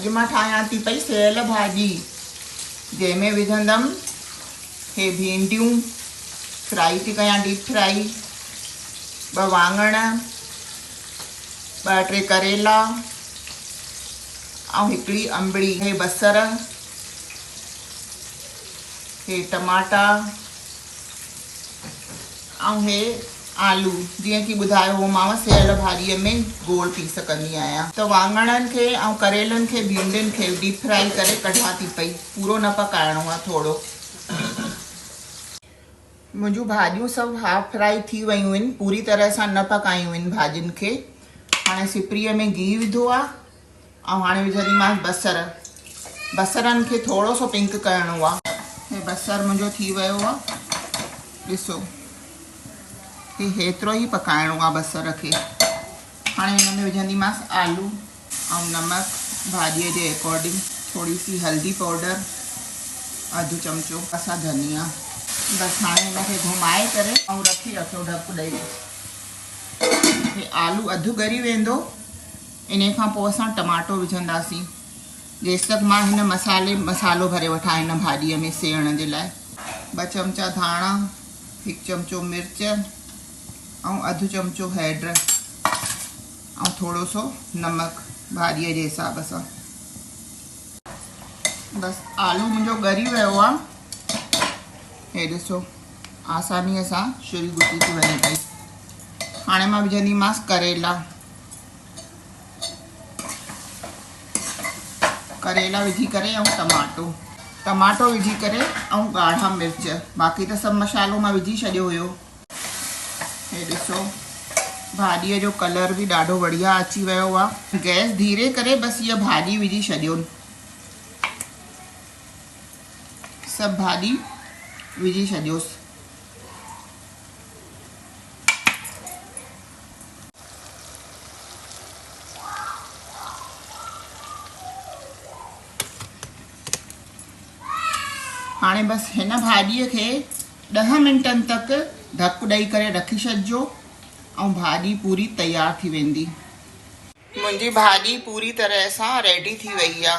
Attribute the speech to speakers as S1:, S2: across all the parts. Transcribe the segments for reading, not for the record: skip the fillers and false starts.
S1: اڄ مان ٺاهيان ٿي پئي سيئل ڀاڄي جنهن ۾ وجهندم هي ڀينڊيون فرائي ٿي ڪيان ڊيپ فرائي ٻه واڱڻ ٻه ٽي ڪريلا ۽ هڪڙي انبڙي هي بصر هي ٽماٽا ۽ هي آلو جيئن ڪي ٻڌايو هومانو سيئل ڀاڄيء ۾ گول پيس ڪندي آهيان ته واڱڻن کي ۽ ڪريلن کي ڀينڊين کي ڊيپ فرائي ڪري ڪڍان ٿي پئي پورو نه پڪائڻو آهي ٿورو. منهنجون ڀاڄيون سڀ هاف فرائي ٿي ويون آهن پوري طرح سان نه پڪايون آهن ڀاڄين کي هاڻي سپريء ۾ گيهه وڌو آهي ۽ هاڻي وجهنديمانس بصر. بصرن کي ٿورو سو پنڪ ڪرڻو آ. هي بصر منهنجو ٿي ويو آ. ڏسو هي هيترو ئي پڪائڻو آ بصر کي. هاڻي هن ۾ وجهنديمانس آلو ۽ نمڪ ڀاڄيء جي اڪارڊنگ، ٿوري سي هلدي پائوڊر اڌ چمچو اسان ڌنيا. بس هاڻي هن کي گهمائي ڪري ۽ رکي رکيو ڍڪ ڏئي. هي آلو اڌ ڳري ويندو. انهيء کان پوء اسان ٽماٽو وجهنداسين. جيستڪ مان هن مصالحي مصالحو ڀري وٺان هن ڀاڄيء ۾ سيهڻ جي لاء. ٻه چمچا ڌاڻا، هڪ چمچو مرچ ۽ اڌ چمچو هيڊ ۽ ٿورو سو نمڪ ڀاڄيء جي حساب سان. بس آلو منهنجو ڳري ويو آ. هي ڏسو آسانيء سان شري گهٽي ٿي وڃي پئي. هاڻي مان وجهنديمانس ڪريلا. ڪريلا وجهي ڪري ۽ ٽماٽو ٽماٽو وجهي ڪري ۽ ڳاڙها مرچ باقي ته سڀ مشالو مان وجهي ڇڏيو هيو. هي ڏسو ڀاڄيء جو ڪلر به ڏاڍو بڙيا اچي ويو آ. گئس ڌيري ڪري بس هيء ڀاڄي وجهي ڇڏيو. سڀ ڀاڄي وجهي ڇڏيوس. هاڻي بس هن ڀاڄيء کي ڏهه منٽن تڪ ڍڪ ڏئي ڪري رکي ڇڏجو ۽ ڀاڄي پوري تيار ٿي ويندي. منهنجي ڀاڄي پوري طرح سان ريڊي ٿي وئي آ.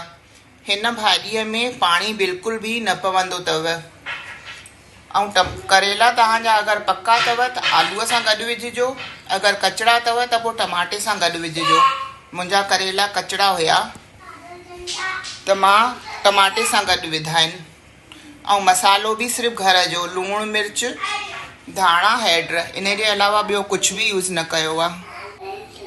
S1: هن ڀاڄيء ۾ پاڻي بلڪل به نه پوندو اٿو ۽ ڪريلا توهان جا اگر پڪا اٿو ته آلوء سان گڏ وجهجو اگر ڪچڙا اٿو ته پوء ٽماٽي سان گڏ وجهجو منهنجا ڪريلا ڪچڙا هيا ته مان ٽماٽي سان گڏ وڌا آهن ۽ مصالحو به صرف گهر جو لوڻ مرچ ڌاڻا هيڊ ان جي علاوه ٻيو ڪجهه به يوز نه ڪيو آهي.